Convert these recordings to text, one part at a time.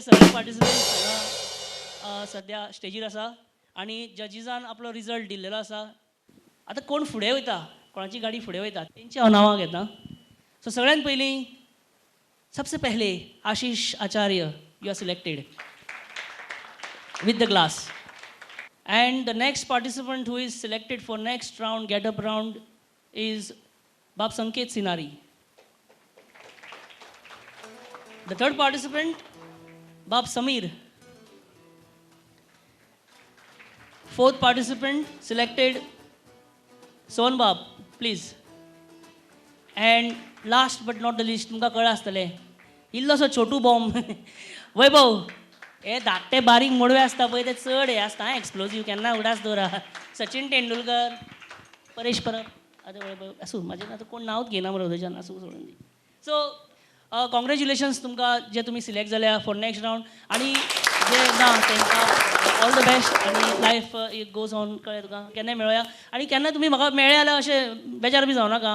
सगळे पार्टिसिपंट हांगा सद्या स्टेजीर आसा आनी जजीसान आपलो रिजल्ट दिल्लेलो आसा. आतां कोण फुडें वयता, कोणाची गाडी फुडें वयता तेंची हांव नांवां घेता. सो सगळ्यान पयलीं सबसे पहले Ashish Acharya, you are selected with the glass. And the next participant who is selected for next round, get up round, is Bab Sanket Sinari. The third participant, Bab Samir. Fourth participant selected, Son Bab, please. And last but not the least, तुमकां कळ्ळां आसतलें, इल्लोसो छोटू bomb वैभव. हे धाकटे बारीक मोडवे आसता पळय, ते चड हे आसता एक्सप्लोजीव, केन्ना उडास दवरा. सचिन तेंडुलकर, परेश परब, आतां वैभव आसूं, म्हाजें आतां कोण नांवच घेयना मरे थंयच्यान, आसूं सोडून दी. सो कॉंग्रेच्युलेशन्स तुमकां जे तुमी सिलेक्ट जाल्या फॉर नेक्स्ट रावंड, आनी जे ना तांकां ऑल the best. आनी लायफ it goes on, कळ्ळें तुका, केन्नाय मेळोया. आनी केन्ना तुमी म्हाका मेळ्ळे जाल्यार अशें बेजार बी जावं नाका,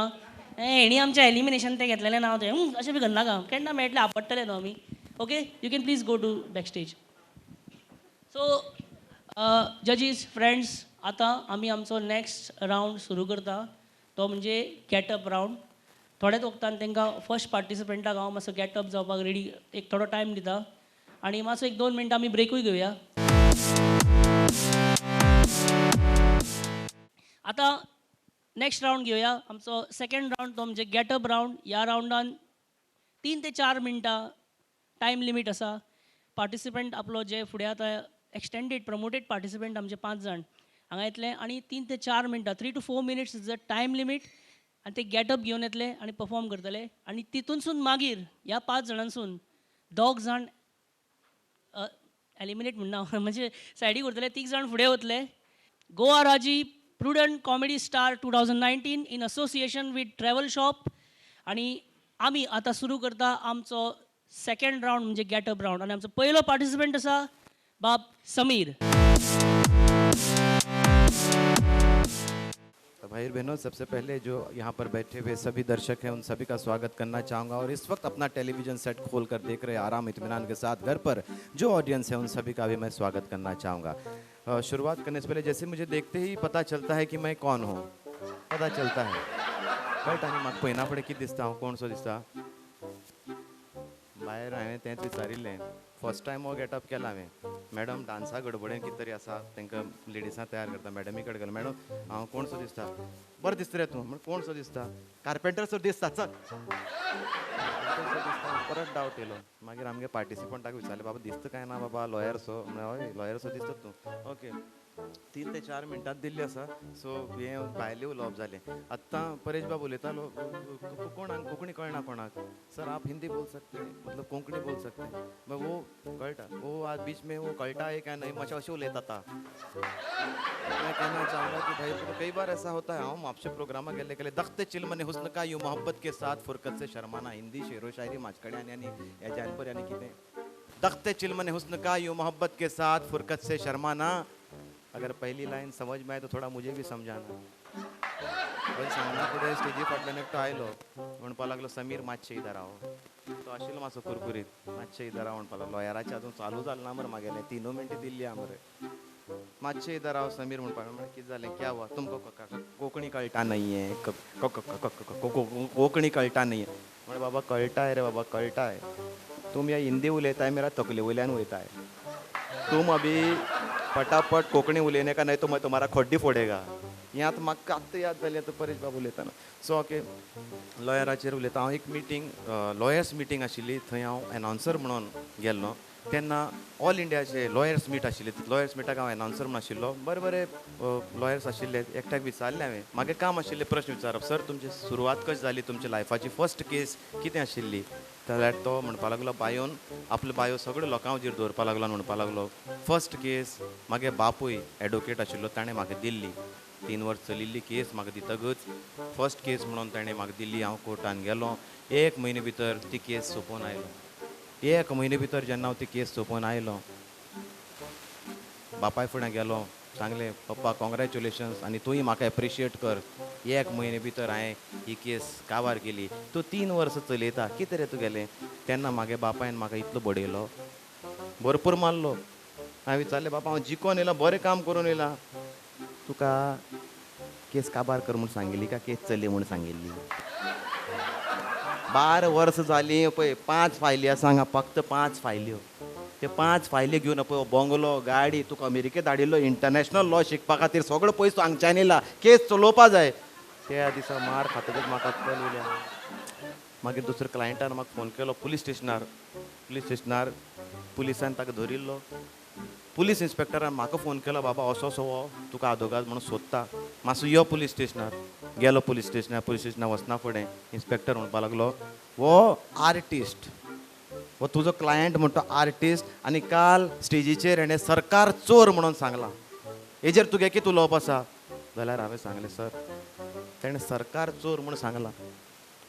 हेणी आमचें एलिमिनेशन तें घेतलेलें नांव तें अशें बी करनाका, केन्ना मेळटलें आपडटलें न्हू आमी. Okay, you can please go to back stage. So जजीस, friends, आतां आमी आमचो नेक्स्ट रावंड सुरू करता, तो म्हणजे गेटअप रावंड. थोड्याच वखदान तांकां फर्स्ट पार्टिसिपंटाक हांव मातसो गेटअप जावपाक रेडी एक थोडो टायम दिता आनी मातसो एक 2 मिनटां आमी ब्रेकूय घेवया. आतां नेक्स्ट रावंड घेवया, आमचो सेकंड रावंड, तो म्हणजे गेटअप रावंड. ह्या रावंडान 3 ते 4 मिनटां टायम लिमीट आसा. पार्टिसिपंट आपलो जे फुडें आतां एक्सटेंडेड प्रमोटेड पार्टिसिपंट आमचे 5 जाण हांगा येतले आनी 3 ते 4 मिनटां, 3 to 4 minutes is the time limit, आनी ते गेटअप घेवन येतले आनी परफॉर्म करतले. आनी तितूनसून मागीर ह्या 5 जाणांसून 2 जाण एलिमिनेट म्हणना म्हणजे सायडीक उरतले, 3 जाण फुडें वतले. Goa Raji prudent comedy star 2019 in association with travel shop. आनी आमी आतां सुरू करता आमचो सेकंड रावंड म्हणजे गेटअप रावंड, आनी आमचो पयलो पार्टिसिपंट आसा बाब समीर. तो भाई बहनों, सबसे पहले जो यहाँ पर बैठे हुए सभी दर्शक हैं उन सभी का स्वागत करना चाहूँगा, और इस वक्त अपना टेलीविज़न सेट खोल कर देख रहे आराम इत्मीनान के साथ घर पर जो ऑडियंस है उन सभी का भी मैं स्वागत करना चाहूँगा. शुरुआत करने से पहले, जैसे मुझे देखते ही पता चलता है कि मैं कौन हूँ, पता चलता है कळटा न्ही म्हाका पळयना फुडें कितें दिसता, हांव कोण सो दिसता. भायर हांवें तेंच विचारिल्लें, फर्स्ट टायम हो गेटअप केला हांवें. मॅडम डांसा गडबडेन कितें तरी आसा, तांकां लेडिसां तयार करता, मॅडमी कडेन गेलो, मॅडम हांव कोण सो दिसता, बरें दिसता रे तूं, म्हण कोण सो दिसता, कार्पेंटर सो दिसता, चल दिसता. परत डावट येयलो. मागीर आमगे पार्टिसिपंटाक विचारलें, बाबा दिसता काय ना बाबा लॉयर सो, म्हळ्यार हय लॉयर सो दिसता तूं. ओके, 3 ते 4 मिनटां दिल्ली आसा. सो हें भायलें उलोवप जालें. आत्तां परेश बाब उलयतालो, कोणाक कोंकणी कळना कोणाक, सर आप हिंदी बोल सकते हैं, मतलब कोंकणी बोल सकते हैं. मागीर वो कळटा, वो आज बीच में वो कळटा है क्या नहीं, मातशें अशें उलयता. आतां मैं कहना चाहूँगा कि भाई तो कई बार ऐसा होता है, हांव म्हापशे प्रोग्रामाक गेल्ले गेले, दख्ते चिलमने हुस्न का यूँ मोहब्बत के साथ फुरकत से शर्माना, हिंदी शेरो शायरी म्हाजे कडेन आनी आनी हेज्यान पर आनी कितें, दख्ते चिलमने हुस्न का यूँ मोहब्बत के साथ फुरकत से शर्माना, अगर पहली लाइन समझ में आए तो थोड़ा मुझे भी समझाना. पळय सांगना फुडें स्टेजी फाटल्यान एकटो आयलो, म्हणपाक लागलो समीर मातशें इधर आओ. तो आशिल्लो मातसो कुरकुरीत, मातशें इधर आओ म्हणपाक लागलो. लॉयराचें अजून चालू जालें ना मरे, म्हागेलें 3 मिनटां दिल्ली आहा मरे. मातशें इधर आओ समीर म्हणपाक लागलो. म्हणलें कितें जालें, क्या हुआ तुमकां, कोंकणी कळटा नहीं है, कोंकणी कळटा नहीं है. म्हणलें बाबा कळटा रे बाबा कळटा है, तुम या हिंदी उलयताय मेरा तकले वयल्यान वयताय, तुम अभी फटाफट कोंकणी उलयने का नहीं तो मैं तुम्हारा खड्डी फोडेगा. हें आतां म्हाका आत्तां याद जालें आतां परेश बाब उलयतना. सो ओके, लॉयराचेर उलयता. हांव एक मिटींग, लॉयर्स मिटींग आशिल्ली, थंय हांव एनाउन्सर म्हणून गेल्लो. तेन्ना ऑल इंडियाचे लॉयर्स मीट आशिल्ले, लॉयर्स मिटाक हांव एनाउन्सर म्हणून आशिल्लो. बरे बरे लॉयर्स आशिल्ले. एकट्याक विचारलें हांवें, म्हागे काम आशिल्लें प्रश्न विचारप, सर तुमची सुरवात कशी जाली, तुमच्या लायफाची फर्स्ट केस कितें आशिल्ली. जाल्यार तो म्हणपाक लागलो, बायोन आपलो बायो सगळ्यो लोकां हुजीर दवरपाक लागलो आनी म्हणपाक लागलो, फर्स्ट केस म्हागे बापूय एडवोकेट आशिल्लो, ताणें म्हाका दिल्ली, 3 वर्स चलिल्ली केस म्हाका दितकच फर्स्ट केस म्हणून ताणें म्हाका दिल्ली. हांव कोर्टान गेलो, 1 म्हयने भितर ती केस सोंपोवन आयलो. 1 म्हयने भितर जेन्ना हांव ती केस सोंपोवन आयलो, बापाय फुडें गेलो, सांगलें पप्पा कॉंग्रेच्युलेशन्स आनी तूंय म्हाका एप्रिशिएट कर, 1 म्हयने भितर हांवें ही केस काबार केली, तूं 3 वर्सां चलयता कितें रे तुगेलें. तेन्ना म्हागे बापायन म्हाका इतलो बडयलो, भरपूर मारलो. हांवें विचारलें, बाबा हांव जिकोन येयलां, बरें काम करून येयलां, तुका केस काबार कर म्हूण सांगिल्ली काय केस चली म्हूण सांगिल्ली? 12 वर्सां जालीं पळय, 5 फायली आसा हांगा, फक्त 5 फायल्यो. ते 5 फायली घेवन पळय बंगलो, गाडी, तुका अमेरिकेत धाडिल्लो इंटरनॅशनल लॉ शिकपा खातीर, सगळो पयसो हांगच्यान येयला, केस चलोवपा जाय. त्या दिसा मार खातकच म्हाका अक्कल येयल्या. मागीर दुसऱ्या क्लायंटान म्हाका फोन केलो पुलीस स्टेशनार. पुलीस स्टेशनार पुलिसान ताका धरिल्लो. पुलीस इन्स्पेक्टरान म्हाका फोन केलो, बाबा असो असो हो तुका आदोगाद म्हणून सोदता, मातसो यो पुलीस स्टेशनार. गेलो पुलीस स्टेशनार. पुलीस स्टेशनार वचना फुडें इन्स्पेक्टर म्हणपाक लागलो, हो आर्टिस्ट, हो तुजो क्लायंट म्हणटा आर्टिस्ट, आनी काल स्टेजीचेर हेणें सरकार चोर म्हणून सांगलां, हेजेर तुगे कितें उलोवप आसा? जाल्यार हांवें सांगलें, सर तेणें सरकार चोर म्हणून सांगलां,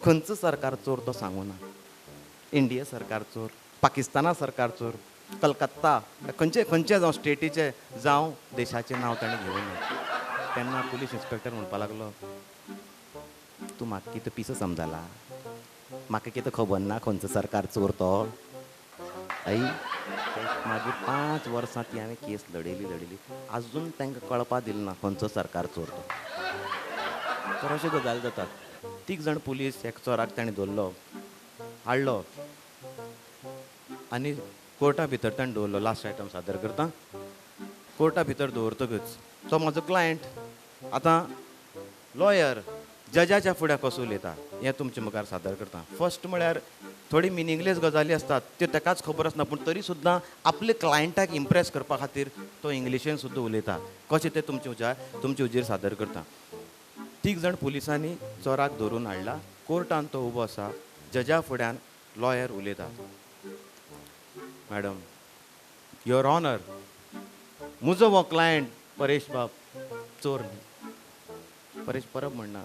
खंयचो सरकार चोर तो सांगू ना. इंडिया सरकार चोर, पाकिस्ताना सरकार चोर, कलकत्ता, खंयचे खंयचे जावं स्टेटीचे जावं देशाचें नांव ताणें घेवना. तेन्ना पुलीस इन्स्पेक्टर म्हणपाक लागलो, तूं म्हाका कितें पिसो समजला? म्हाका कितें खबर ना खंयचो सरकार चोर तो? आई मागीर 5 वर्सां ती हांवें केस लडयली लडयली, आजून तांकां कळपा दिलें ना खंयचो सरकार चोर तो. तर अश्यो गजाली जातात. 3 जाण पुलीस एक चोराक ताणें धरलो, हाडलो आनी कोर्टा भितर ताणें दवरलो. लास्ट आयटम सादर करता. कोर्टा भितर दवरतकच तो म्हजो क्लायंट आतां लॉयर जजाच्या फुड्याक कसो उलयता हें तुमचे मुखार सादर करता. फर्स्ट म्हळ्यार थोडी मिनींगलेस गजाली आसतात त्यो ताकाच खबर आसना, पूण तरी सुद्दां आपले क्लायंटाक इम्प्रेस करपा खातीर तो इंग्लिशीन सुद्दां उलयता. कशें तें तुमचे हुजीर सादर करता. 3 जाण पुलिसांनी चोराक धरून हाडला, कोर्टान तो उबो आसा, जजा फुड्यान लॉयर उलयता. मॅडम, your honour, म्हजो हो क्लायंट परेश बाब चोर न्ही. परेश परब म्हणना,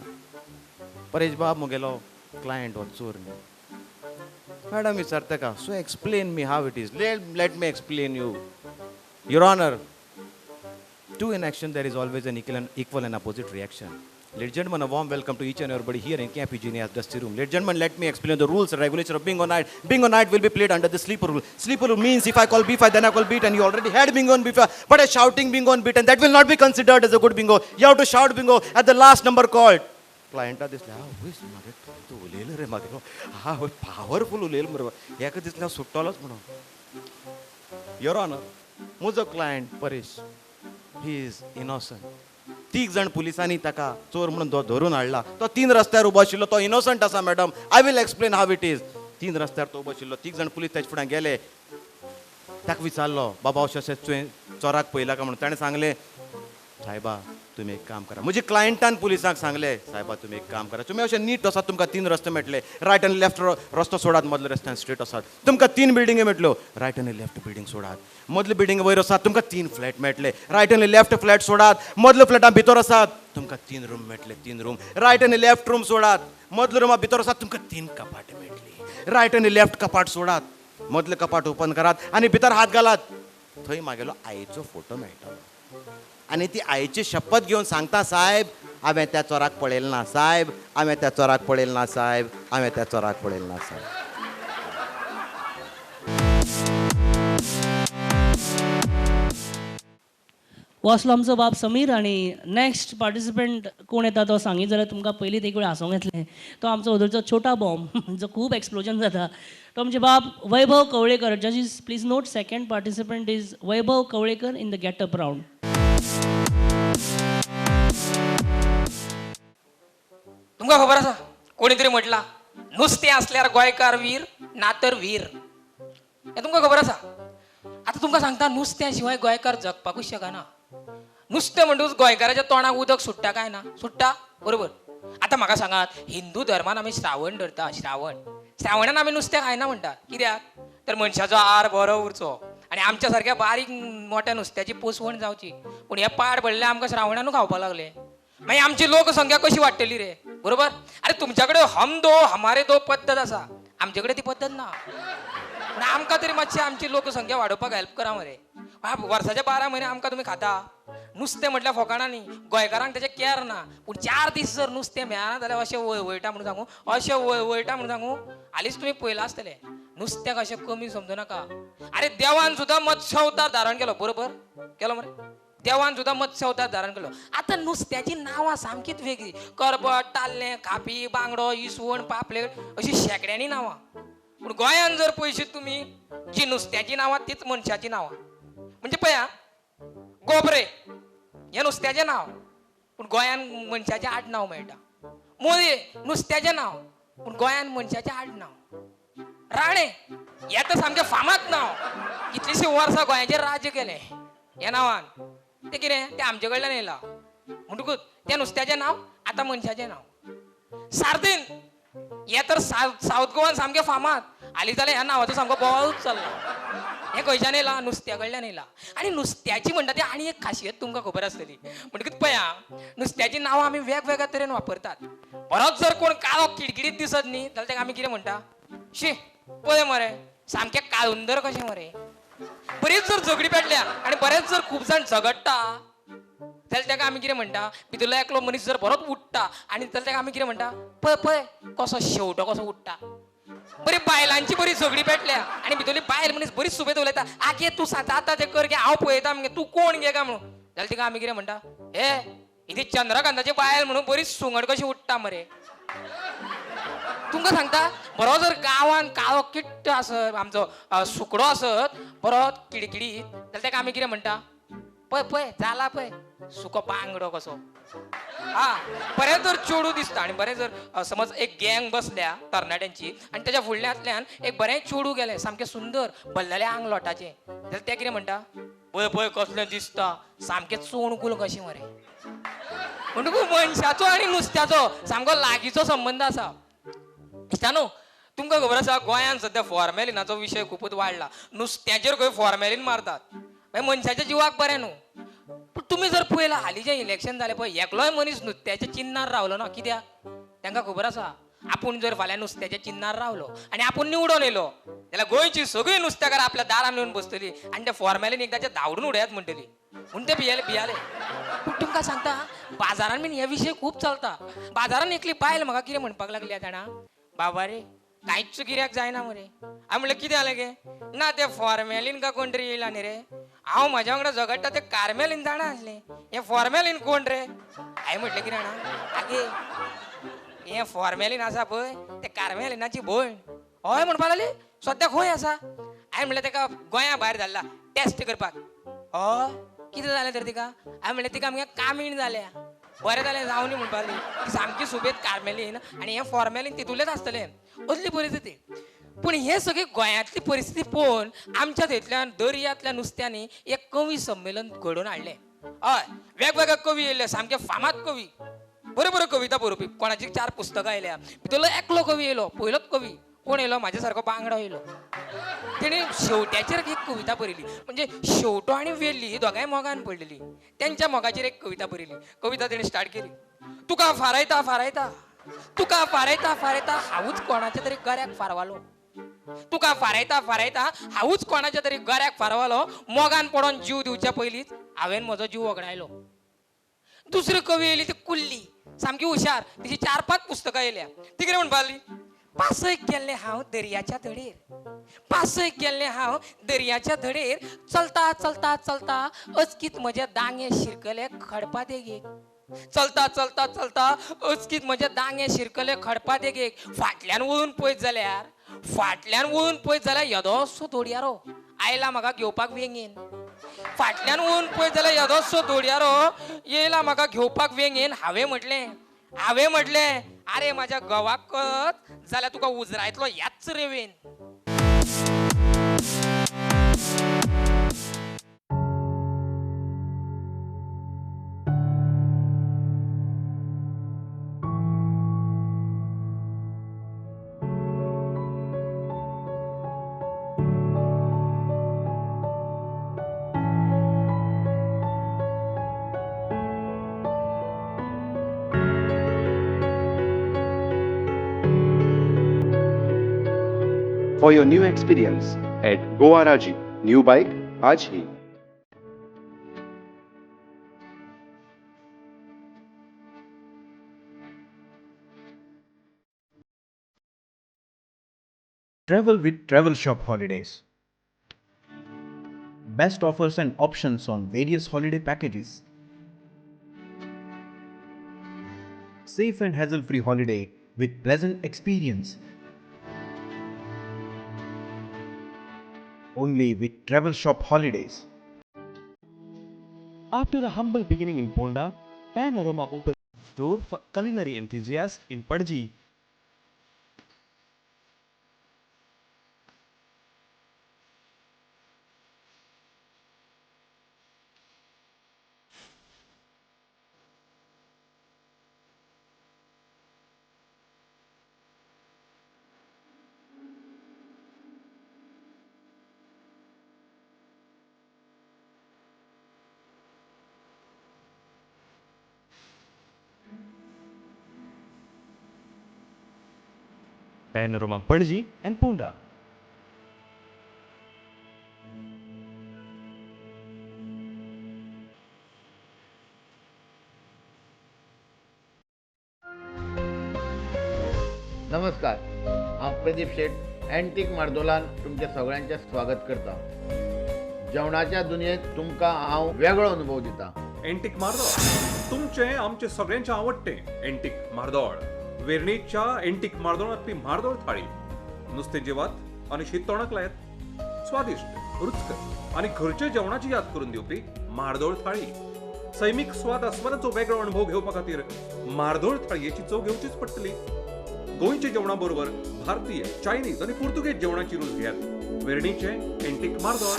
परेश बाब म्हगेलो क्लायंट हो चोर न्ही. मॅडम विचारता ताका, so explain me how it is, let me explain you. Your honour, to in action there is always an equal and opposite reaction. Ladies and gentlemen, a warm welcome to each and everybody here in Camp Eugenia's Dusty Room. Ladies and gentlemen, let me explain the rules and regulation of Bingo Night. Bingo Night will be played under the sleeper rule. Sleeper rule means if I call B5, then I call B10, and you already had bingo on B5, but a shouting bingo on B10, that will not be considered as a good bingo. You have to shout bingo at the last number called. Client दिसले, हा वयस मागे तूं उलयलो रे मागे, हा वय पावरफूल उलयलो मरे, हेका दिसलें हांव सुट्टलोच म्हणून. Your honour, म्हजो client Paresh, he is innocent. 3 जाण पुलिसांनी ताका चोर म्हणून धरून हाडला. तो 3 रस्त्यार उबो आशिल्लो, तो इनोसंट आसा madam, I will explain how it is. 3 रस्त्यार तो उबो आशिल्लो, 3 जाण पुलीस ताच्या फुड्यान गेले, ताका विचारलो, बाबा अशें अशें तुवें चोराक पळयला काय म्हणून. ताणें सांगलें, सायबा तुमी एक काम करा. म्हज्या क्लायंटान पुलिसांक सांगलें, सायबा तुमी एक काम करा, तुमी अशें नीट वचात, तुमकां 3 रस्ते मेळटले, रायट आनी लेफ्ट रस्तो सोडात, मदल्या रस्त्यान स्ट्रेट वचात, तुमकां 3 बिल्डिंगी मेळटल्यो, रायट आनी लेफ्ट बिल्डींग सोडात, मदले बिल्डींग वयर वचात, तुमकां 3 फ्लॅट मेळटले, रायट आनी लेफ्ट फ्लॅट सोडात, मदल्या फ्लॅटा भितर वचात, तुमकां 3 रूम मेळटले, 3 रूम, रायट आनी लेफ्ट रूम सोडात, मदल्या रुमा भितर वचात, तुमकां 3 कपाट मेळटली, रायट आनी लेफ्ट कपाट सोडात, मदलें कपाट ओपन करात आनी भितर हात घालात, थंय म्हागेलो आईचो फोटो मेळटलो. आनी ती आईची शपथ घेवन सांगता, साहेब हांवें त्या चोराक पळयलें ना, साहेब हांवें त्या चोराक पळयलें ना, साहेब हांवें त्या चोराक पळयलें ना, साहेब. हो आसलो आमचो बाब समीर. आनी नेक्स्ट पार्टिसिपंट कोण येता तो सांगीत जाल्यार तुमकां पयलींच एक वेळ हांसोंक येतलें. तो आमचो ओदरचो छोटा बॉम्ब जो खूब एक्सप्लोजन जाता, तो आमचे बाब Vaibhav Kavlekar. जजीस please note, second participant is Vaibhav Kavlekar in the getup round. तुमकां खबर आसा कोणी तरी म्हटलां नुस्तें आसल्यार गोंयकार वीर ना तर वीर, हें तुमकां खबर आसा. आतां तुमकां सांगता, नुस्त्या शिवाय गोंयकार जगपाकूच शकना. नुस्तें म्हणटकूच गोंयकाराच्या तोंडाक उदक सुट्टा काय ना? सुट्टा, बरोबर. आतां म्हाका सांगात, हिंदू धर्मान आमी श्रावण धरता, श्रावण, श्रावणान आमी नुस्तें खायना म्हणटा, कित्याक? तर मनशाचो आर बरो उरचो आनी आमच्या सारक्या बारीक मोठ्या नुस्त्याची पोसवण जावची. पूण हें पाड पडलें आमकां श्रावणानूच खावपाक लागलें, मागीर आमची लोकसंख्या कशी वाडटली रे, बरोबर? अरे तुमच्या कडेन हम दो हमारे दो पद्दत आसा, आमचे कडेन ती पद्दत ना. पूण आमकां तरी मातशी आमची लोकसंख्या वाडोवपाक हेल्प करा मरे. वर्साच्या 12 म्हयने आमकां तुमी खाता नुस्तें म्हटल्यार फोकाणां न्ही, गोंयकारांक तेजें कॅर ना. पूण 4 दीस जर नुस्तें मेळना जाल्यार अशें वळवळटा म्हणून सांगू, अशें वळवळटा म्हणून सांगू, हालींच तुमी पळयलां आसतलें. नुस्त्याक अशें कमी समजू नाका. अरे देवान सुद्दां मत्स्य अवतार धारण केलो, बरोबर केलो मरे? देवान सुद्दां मत्स्य अवतार धारण केलो. आतां नुस्त्याची नांवां सामकीच वेगळी, करबट, ताल्लें, खापी, बांगडो, इसवण, पापलेट अशी शेंकड्यांनी नांवां. पूण गोंयान जर पळयशीत तुमी, जी नुस्त्याची नांवां तीच मनशाची नांवां. म्हणजे पळया, गोबरे हें नुस्त्याचें नांव, पूण गोंयान मनशाचें आडनांव मेळटा. मोरये नुस्त्याचें नांव, पूण गोंयान मनशाचें आडनांव. राणे हें तर सामकें फामाद नांव, कितलींशीं वर्सां गोंयाचेर राज्य केलें ह्या नांवान. तें कितें तें आमचे कडल्यान येयलां, म्हणटकूच तें नुस्त्याचें नांव आतां मनशाचें नांव. सार्दीन हें तर सावथ गोवान सामकें फामाद, हालीं जाल्यार ह्या नांवाचो सामको बोवाळूच चल्ला. हें खंयच्यान येयलां? नुस्त्या कडल्यान येयलां. आनी नुस्त्याची म्हणटा ती आनी एक खासियत तुमकां खबर आसतली. म्हणटकूच पळया, नुस्त्याची नांवां आमी वेगवेगळ्या तरेन वापरतात. बरोच जर कोण काळो किडकिडीत दिसत न्ही जाल्यार ताका आमी कितें म्हणटा? शी पळय मरे सामकें काळुंदर कशें मरे. बरीच जर झगडी पेटल्या आनी बरेच जर खूब जाण झगडटा जाल्यार ताका आमी कितें म्हणटा? भितरलो एकलो मनीस जर बरोच उडटा आनी जाल्यार ताका आमी कितें म्हणटा? पळय पळय कसो शेवटो कसो उडटा. बरी बायलांची बरी झगडी पेटल्या आनी भितरली बायल मनीस बरीच सुबेत उलयता, आगे तूं जाता तें कर गे, हांव पळयता मगे तूं कोण गे काय म्हणून. जाल्यार तिका आमी कितें म्हणटा? हे ही चंद्रकांताची बायल म्हणून बरी सुंगट कशी उडटा मरे. तुमकां सांगता, बरो जर गांवान काळो किट्ट आसत, आमचो सुकडो आसत बरो किडकिडीत, जाल्यार ताका आमी कितें म्हणटा? पळय पळय जाला पळय सुको बांगडो कसो. हा बरें जर चेडूं दिसता आनी बरें जर समज एक गँग बसल्या तरणाट्यांची आनी तेच्या फुडल्यांतल्यान एक बरें चेडूं गेलें सामकें सुंदर भरलेलें आंग लोटाचें, जाल्यार तें कितें म्हणटा? पळय पळय कसलें दिसता सामकें चोणकूल कशें मरे. म्हणटकूच मनशाचो आनी नुस्त्याचो सामको लागींचो संबंद आसा. इश्टानो, तुमकां खबर आसा गोंयांत सद्या फॉर्मेलिनाचो विशय खुबूच वाडला. नुस्त्याचेर खंय फॉर्मेलीन मारतात, मागीर मनशाच्या जिवाक बरें न्हू. पूण तुमी जर पळयलां हालीं जें इलेक्शन जालें पळय, एकलोय मनीस नुस्त्याच्या चिन्नार रावलो ना. कित्याक? तांकां खबर आसा आपूण जर फाल्यां नुस्त्याच्या चिन्नार रावलो आनी आपूण निवडून येयलो जाल्यार गोंयची सगळीं नुस्तेकारां आपल्या दारान येवन बसतली आनी ते फॉर्मेलीन एकदाचें धांवडून उडयात म्हणटली. म्हूण ते भियेले भियाले. पूण तुमकां सांगता, बाजारान बीन हे विशय खूब चलता. बाजारान एकली बायल म्हाका कितें म्हणपाक लागली जाणा, बाबा रे कांयच गिऱ्याक जायना मरे. हांवें म्हणलें कितें जालें गे? ना तें फॉर्मेलीन का कोण तरी येयला न्ही रे, हांव म्हज्या वांगडा झगडटा तें कार्मेलीन जाणा आसलें, हें फॉर्मेलीन कोण रे? हांवें म्हटलें कितें जाणा, आगे हें फॉर्मेलीन आसा पळय तें कार्मेलिनाची भयण. हय म्हणपाक लागली, सद्या खंय आसा? हांवें म्हणलें ताका गोंया भायर धाडला टेस्ट करपाक. हय कितें जालें तर तिका? हांवें म्हणलें तिका आमगे कामीण जाल्या, बरें जालें जावनी म्हणपाक लागली. ती सामकी सुबेद कार्मेलीन आनी हें फॉर्मेलीन तितूंतलेंच आसतलें, असली परिस्थिती. पूण हे सगळी गोंयांतली परिस्थिती पळोवन आमच्या थंयतल्यान दर्यांतल्या नुस्त्यांनी एक कवी संमेलन घडोवन हाडलें. हय, वेगवेगळे कवी येयले, सामके फामाद कवी, बऱ्यो बऱ्यो कविता बरोवपी, कोणाची 4 पुस्तकां येयल्या. भितरलो एकलो कवी येयलो, पयलोच कवी कोण येयलो? म्हाज्या सारको बांगडो येयलो. तेणें शेवट्याचेर एक कविता बरयली. म्हणजे शेवटो आनी वेल्ली ही दोगांय मोगान पडलेली, तेंच्या मोगाचेर एक कविता बरयली. कविता तेणें स्टार्ट केली, तुका फारायता फारायता, तुका फारायता फारायता हांवूच कोणाच्या तरी गऱ्याक फारवालो, तुका फारायता फारायता हांवूच कोणाच्या तरी गऱ्याक फारवालो, मोगान पडोन जीव दिवच्या पयलींच हांवें म्हजो जीव वगडायलो. दुसरी कवी येयली ती कुल्ली, सामकी हुशार, तिची 4-5 पुस्तकां येयल्या. ती कितें म्हणपाक लागली? पासयक गेल्लें हांव दर्याच्या धडेर, पासयक गेल्लें हांव दर्याच्या धडेर, चलता चलता चलता अचकीत म्हजे दांगे शिरकले खडपा देगेक, चलता चलता चलता अचकीत म्हजे दांगे शिरकले खडपा देगेक, फाटल्यान वळून पळयत जाल्यार, फाटल्यान वळून पळयत जाल्यार येदोसो दोडयारो आयला म्हाका घेवपाक वेंगेन, फाटल्यान वळून पळयत जाल्यार येदोसो दोडयारो येयला म्हाका घेवपाक वेंगेन. हांवें म्हटलें, हांवें म्हटलें आरे म्हाज्या घोवाक कळत जाल्यार तुका उजरायतलो ह्याच रेवेन. For your new experience at Goa Raji, new bike आज ही. Travel with Travel Shop Holidays. Best offers and options on various holiday packages. Safe and hassle-free holiday with pleasant experience. Only with Travel Shop Holidays. After a humble beginning in Ponda, Panorama opened door for culinary enthusiasts in Panaji. Panorama Panaji and Ponda. नमस्कार, हांव प्रदीप शेट, antique मार्दोलान तुमच्या सगळ्यांचें स्वागत करता. जेवणाच्या दुनियेंत तुमकां हांव वेगळो अनुभव दिता. एंटीक मार्दोळ, तुमचें आमचें सगळ्यांचें आवडटें एंटीक मार्दोळ. वेर्णेच्या एंटीक मार्दोळांतली मार्दोळ थाळी. नुस्तें जेवात आनी शीत तोंडाक लायात. स्वादिश्ट, रुचकर आनी घरच्या जेवणाची याद करून दिवपी मार्दोळ थाळी. सैमीक स्वाद आस्वादाचो वेगळो अणभव घेवपा खातीर मार्दोळ थाळयेची चव घेवचीच पडटली. गोंयच्या जेवणा बरोबर भारतीय, चायनीज आनी पुर्तुगेज जेवणाची रूच घेयात. वेर्णेचें एंटीक मार्दोळ.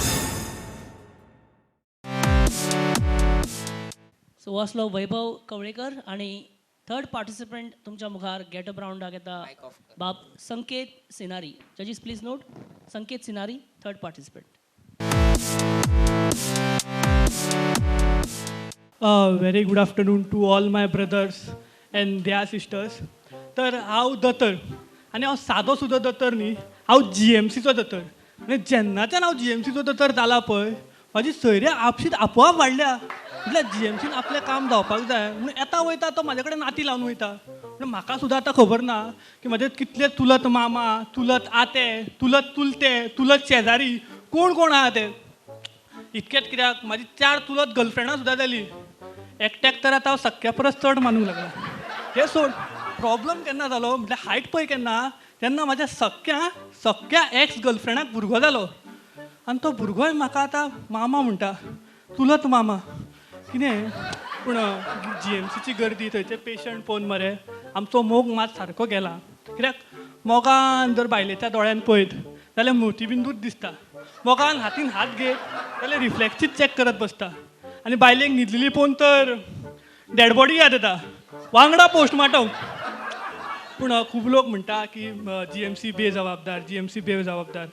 सो असलो वैभव कवळेकर आणि थर्ड पार्टिसिपंट तुमच्या मुखार गेटअप रावंडाक येता. Mic off कर. बाब संकेत सिनारी. Judges, please note, Sanket Sinari, third participant. Very good afternoon to all my brothers and their sisters. तर हांव दोतोर आनी हांव सादो सुद्दां दोतोर न्ही, हांव जीएमसीचो दोतोर. आनी जेन्नाच्यान हांव जीएमसीचो दोतोर जाला पळय, म्हाजी सोयऱ्या आपशींच आपोआप वाडल्या. म्हटल्यार जीएमसीन आपलें काम जावपाक जाय म्हणून येता वयता तो म्हाजे कडेन नाती लावन वयता. पूण म्हाका सुद्दां आतां खबर ना की म्हाजे कितले चुलत मामा, चुलत आते, चुलत चुलते, चुलत शेजारी कोण कोण आहा ते. इतकेंच कित्याक, म्हाजी चार चुलत गर्लफ्रेंडां सुद्दां जाली. एकट्याक तर आतां हांव सख्या परस चड मानूंक लागला. हें सोड, प्रॉब्लम केन्ना जालो म्हटल्यार हायट पळय केन्ना, तेन्ना म्हाज्या सख्या सख्या एक्स गर्लफ्रेंडाक भुरगो जालो आनी तो भुरगोय म्हाका आतां मामा म्हणटा, चुलत मामा. कितें पूण जीएमसीची गर्दी, थंयचे पेशंट पळोवन मरे आमचो मोग मात सारको गेला. कित्याक मोगान जर बायलेच्या दोळ्यान पळयत जाल्यार मोतीबिंदूच दिसता. मोगान हातीन हात घेत जाल्यार रिफ्लेक्सीच चॅक करत बसता. आनी बायलेक न्हिदलेली पळोवन तर डेड बॉडी याद येता, वांगडा पोस्टमार्टम. पूण खूब लोक म्हणटा की जीएमसी बेजबाबदार, जीएमसी बेजबाबदार.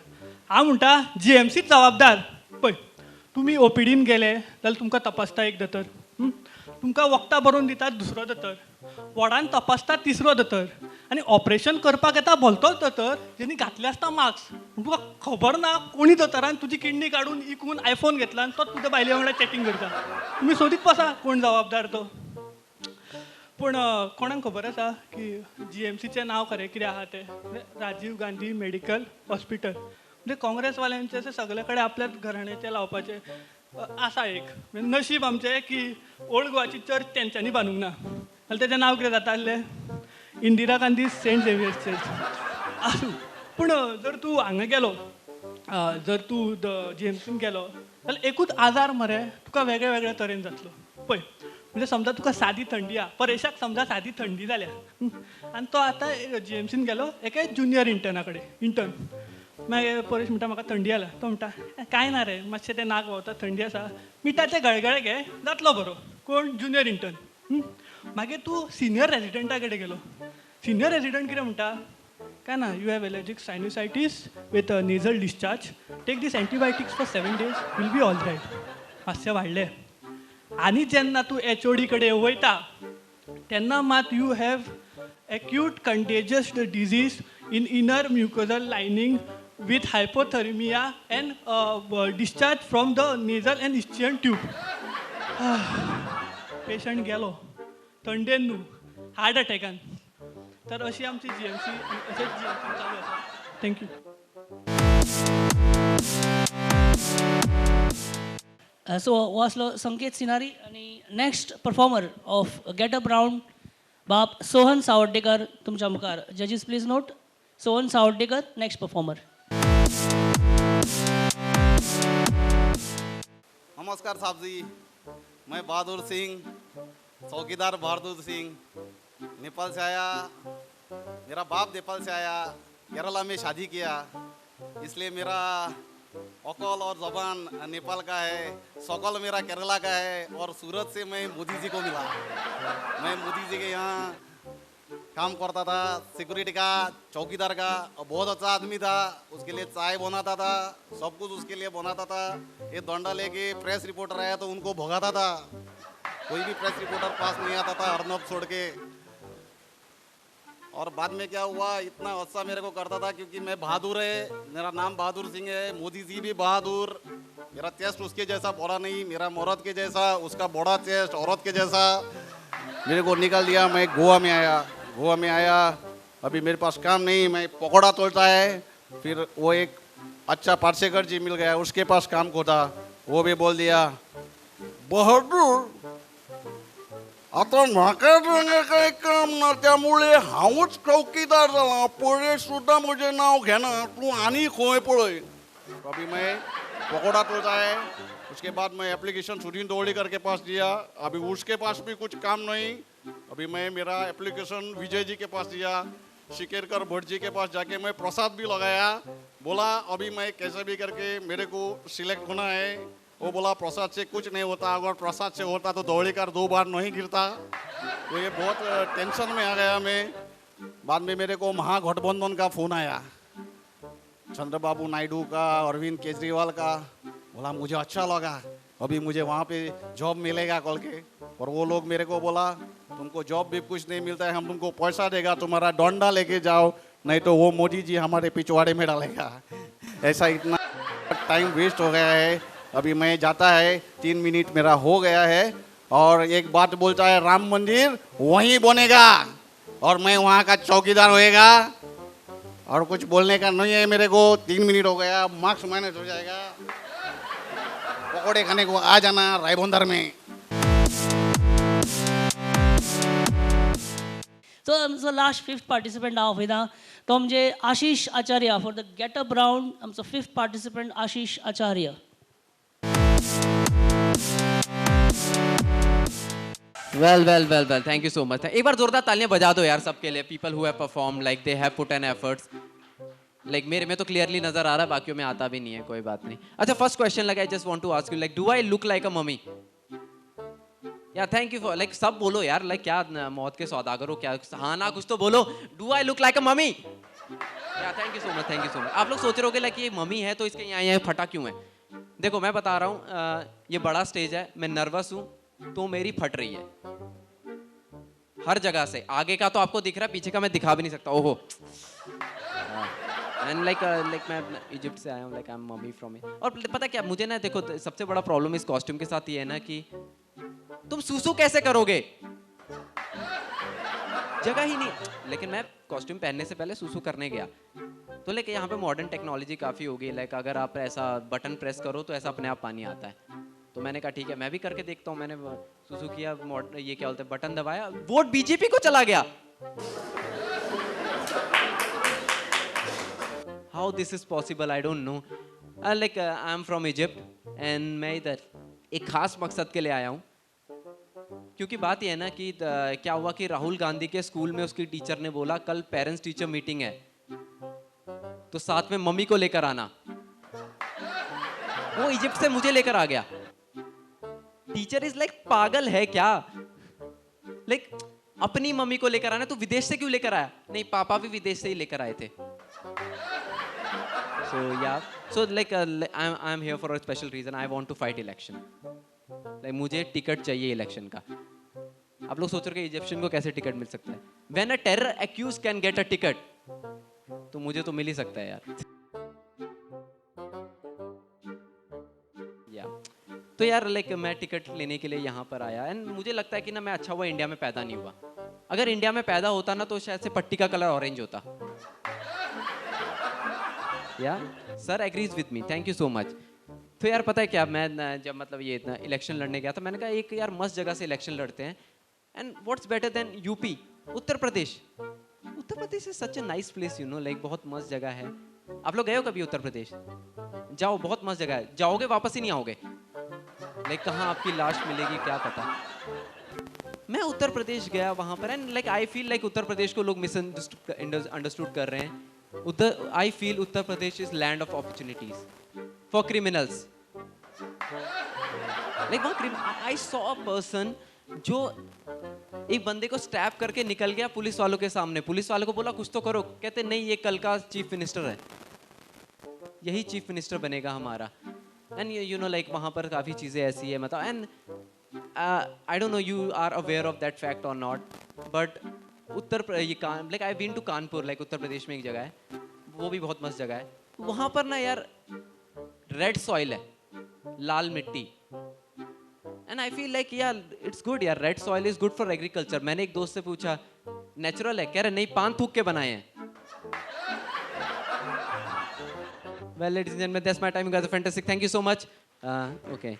हांव म्हणटा जीएमसीच जबाबदार. पळय, तुमी ओपीडीन गेले जाल्यार तुमकां तपासता एक दोतोर, तुमकां वखदां बरोवन दिता दुसरो दोतोर, वॉर्डान तपासता तिसरो दोतोर, आनी ऑपरेशन करपाक येता भलतोच दोतोर जेणी घातले आसता मास्क. पूण तुका खबर ना कोणी दोतोरान तुजी किडनी काडून इकून आयफोन घेतला आनी तो तुज्या बायले वांगडा चॅटींग करता. तुमी सोदीत बसा कोण जबाबदार तो. पूण कोणाक खबर आसा की जीएमसीचें नांव खरें कितें आहा तें? Rajiv Gandhi medical hospital. म्हणजे काँग्रेसवाल्यांचें अशें सगळे कडेन आपल्याच घराण्याचें लावपाचें आसा एक. म्हणजे नशीब आमचें की ओल्ड गोवाची चर्च तेंच्यांनी बांदूंक ना, जाल्यार तेजें नांव कितें जाता आसलें? Indira Gandhi Saint Xavier's church. आसूं. पूण जर तूं हांगा गेलो, जर तूं जीएमसीन गेलो जाल्यार एकूच आजार मरे तुका वेगळे वेगळे तरेन जातलो. पळय, म्हणजे समजा तुका सादी थंडी आहा, परेशाक समजा सादी थंडी जाल्या आनी तो आतां जीएमसीन गेलो एका ज्युनियर इंटर्ना कडेन. इंटर्न मागीर परेश म्हणटा म्हाका थंडी जाल्या. तो म्हणटा कांय ना रे, मातशें तें नाक व्हांवता, थंडी आसा, मिठाचे गळगळे घे, जातलो बरो. कोण? Junior intern. मागीर तूं सिनियर रेजिडंटा कडेन गेलो. सिनियर रेजिडंट कितें म्हणटा? काय ना, you have allergic sinusitis with nasal discharge, take this antibiotics for 7 days, will be all right. मातशें वाडलें. आनी जेन्ना तूं एचओडी कडेन वयता तेन्ना मात you have acute contagious disease in inner mucosal lining with hypothermia and discharge from the nasal and Eustachian tube. Patient गेलो थंडेन न्हू, हार्ट अटॅकान. तर अशी आमची जीएमसी, अशेंच जीएमसी चालू आसा. Thank you. सो हो आसलो संकेत सिनारी आनी next performer of getup round बाब सोहन सावर्डेकर तुमच्या मुखार. Judges please note, Sohan Sawardekar next performer. नमस्कार साहब जी, मैं बहादुर सिंह, चौकीदार बहादुर सिंह, नेपाल से आया. मेरा बाप नेपाल से आया, केरला में शादी किया, इसलिए मेरा अकल और जबान नेपाल का है, सकल मेरा केरला का है. और सूरत से मैं मोदी जी को मिला. मैं मोदी जी के यहाँ काम करता था, सिक्योरिटी का, चौकीदार का. और बहुत अच्छा आदमी था, उसके लिए चाय बनाता था, सब कुछ उसके लिए बनाता था. ये डंडा लेके प्रेस रिपोर्टर आया तो उनको भगाता था. कोई भी प्रेस रिपोर्टर पास नहीं आता था अर्नब छोड़ के. और बाद में क्या हुआ, इतना गुस्सा मेरे को करता था क्योंकि मैं बहादुर है, मेरा नाम बहादुर सिंह है, मोदी जी भी बहादुर. मेरा चेस्ट उसके जैसा बड़ा नहीं, मेरा मर्द के जैसा, उसका बड़ा चेस्ट औरत के जैसा. मेरे को निकाल दिया. मैं गोवा में आया, गोवा में आया, अभी मेरे पास काम नहीं, मैं पकौड़ा तोड़ता है. फिर वो एक अच्छा पार्सेकर जी मिल गया, उसके पास काम को था. वो भी बोल दिया, बहादुर आता म्हाका हांगा कांय काम ना, त्यामुळे हांवूच चौकीदार जाला, पळय सुद्दां म्हजें नांव घेना, तूं आनी खंय पळय. अभी मैं पकौड़ा तोड़ता है. उसके बाद मैं एप्लीकेशन सुधीर दोवड़ीकर के पास दिया. अभी उसके पास भी कुछ काम नहीं. अभी मैं मेरा application Vijay ji K pass दिया, शिकेरकर भट्ट जी के पास जाके मैं प्रसाद भी लगाया. बोला अभी मैं कैसे भी करके मेरे को सिलेक्ट होना है. वो बोला प्रसाद से कुछ नहीं होता, अगर प्रसाद से होता तो दोवड़ीकर 2 बार नहीं गिरता. तो ये बहुत टेंशन में आ गया मैं. बाद में मेरे को महागठबंधन का फ़ोन आया, चंद्रबाबू नायडू का, अरविंद केजरीवाल का. बोला मुझे अच्छा लगा, अभी मुझे वहाँ पे जॉब मिलेगा कल के. और वो लोग मेरे को बोला तुमको जॉब भी कुछ नहीं मिलता है, हम तुमको पैसा देगा, तुम्हारा डंडा लेके जाओ, नहीं तो वो मोदी जी हमारे पिछवाड़े में डालेगा. ऐसा इतना टाइम वेस्ट हो गया है. अभी मैं जाता है, 3 मिनट मेरा हो गया है. और एक बात बोलता है, राम मंदिर वहीं बनेगा और मैं वहाँ का चौकीदार होएगा. और कुछ बोलने का नहीं है मेरे को. 3 मिनट हो गया, मार्क्स माइनस हो जाएगा. पकौड़े खाने को आ जाना रायबंदर में. सो आमचो लास्ट फिफ्थ पार्टिसिपंट हांव आपयता, तो म्हणजे Ashish Acharya for the getup round. आमचो fifth participant Ashish Acharya. Well well well well, thank you so much. एक बार जोरदार तालियां बजा दो यार सबके लिए. People who have perform, like they have put an efforts. Like मेरे में तो क्लियरली नजर आ रहा है, बाकियों में आता भी नहीं है, कोई बात नहीं. अच्छा, फर्स्ट क्वेश्चन लगा, I just want to ask you, like do I look like a mummy? या thank you for like सब बोलो यार, लाइक क्या मौत के सौदागर हो क्या? हाँ ना, कुछ तो बोलो. Do I look like a mummy? या thank you so much, thank you so much. आप लोग सोच रहे होगे लाइक ये मम्मी है तो इसके यहाँ यहाँ फटा क्यों है? देखो मैं बता रहा हूँ, ये बड़ा स्टेज है, मैं नर्वस हूँ तो मेरी फट रही है हर जगह से. आगे का तो आपको दिख रहा है, पीछे का मैं दिखा भी नहीं सकता. ओहो, एंड लाइक लाइक मैं इजिप्ट से आया हूँ, like I am mummy from. और पता क्या मुझे ना, देखो सबसे बड़ा प्रॉब्लम इस कॉस्ट्यूम के साथ ये है ना कि तुम सूसू कैसे करोगे, जगह ही नहीं. लेकिन मैं कॉस्ट्यूम पहनने से पहले सूसू करने गया तो लेकिन यहाँ पे मॉडर्न टेक्नोलॉजी काफ़ी हो गई. लाइक अगर आप ऐसा बटन प्रेस करो तो ऐसा अपने आप पानी आता है. तो मैंने कहा ठीक है मैं भी करके देखता हूँ. मैंने सुसु किया, ये क्या बोलते हैं, बटन दबाया, वोट बीजेपी को चला Gaya. How this is possible I don't know. Like I am from Egypt and मैं इधर एक खास मकसद के लिए आया हूँ. क्योंकि बात यह है ना कि क्या हुआ कि राहुल गांधी के स्कूल में उसकी टीचर ने बोला कल पेरेंट्स टीचर मीटिंग है तो साथ में मम्मी को लेकर आना. वो इजिप्ट से मुझे लेकर आ गया. टीचर is like पागल है क्या, लाइक अपनी मम्मी को लेकर आना, तो विदेश से क्यों लेकर आया? नहीं पापा भी विदेश से ही लेकर आए थे. सो या so like I am here for a special reason. I want to fight election. Like मुझे टिकट चाहिए इलेक्शन का. आप लोग सोच रहे हो इजिप्शियन को कैसे टिकट मिल सकता है? When a terror accused can get a ticket, तो मुझे तो मिल ही सकता है यार. या तो यार लाइक मैं टिकट लेने के लिए यहाँ पर आया एंड मुझे लगता है कि ना मैं अच्छा हुआ इंडिया में पैदा नहीं हुआ. अगर इंडिया में पैदा होता ना तो शायद से पट्टी का कलर ऑरेंज होता. या sir agrees with me, thank you so much. तो यार पता है क्या, मैं जब मतलब ये इतना इलेक्शन लड़ने गया था, मैंने कहा एक यार मस्त जगह से इलेक्शन लड़ते हैं, and what's better than UP, Uttar Pradesh. Uttar Pradesh is such a nice place, you know, like बहुत मस्त जगह है. आप लोग गए हो कभी उत्तर प्रदेश? जाओ, बहुत मस्त जगह है, जाओगे वापस ही नहीं आओगे. लाइक कहाँ आपकी लाश मिलेगी क्या पता. मैं उत्तर प्रदेश गया वहाँ पर, and like I feel like Uttar Pradesh को लोग मिसअंडरस्टूड कर रहे हैं. Uttar, I feel Uttar Pradesh is land of opportunities for criminals. Like वहाँ I saw a person जो एक बंदे को स्टैब करके निकल गया पुलिस वालों के सामने. पुलिस वालों को बोला कुछ तो करो, कहते नहीं ये कल का चीफ मिनिस्टर है, यही चीफ मिनिस्टर बनेगा हमारा. एंड you know like वहाँ पर काफ़ी चीज़ें ऐसी है, मतलब and I don't know you are aware of that fact Aur not, but उत्तर ये like I been to Kanpur, like Uttar Pradesh में एक जगह है, वो भी बहुत मस्त जगह है. वहाँ पर ना यार रेड सॉइल है, लाल मिट्टी, एंड I feel like यार it's good यार, red soil is good for agriculture. मैंने एक दोस्त से पूछा नेचुरल है, कह रहे नहीं पान थूक के बनाए हैं. Well, ladies and gentlemen, that's my time. You guys are fantastic. Thank you so much. Okay.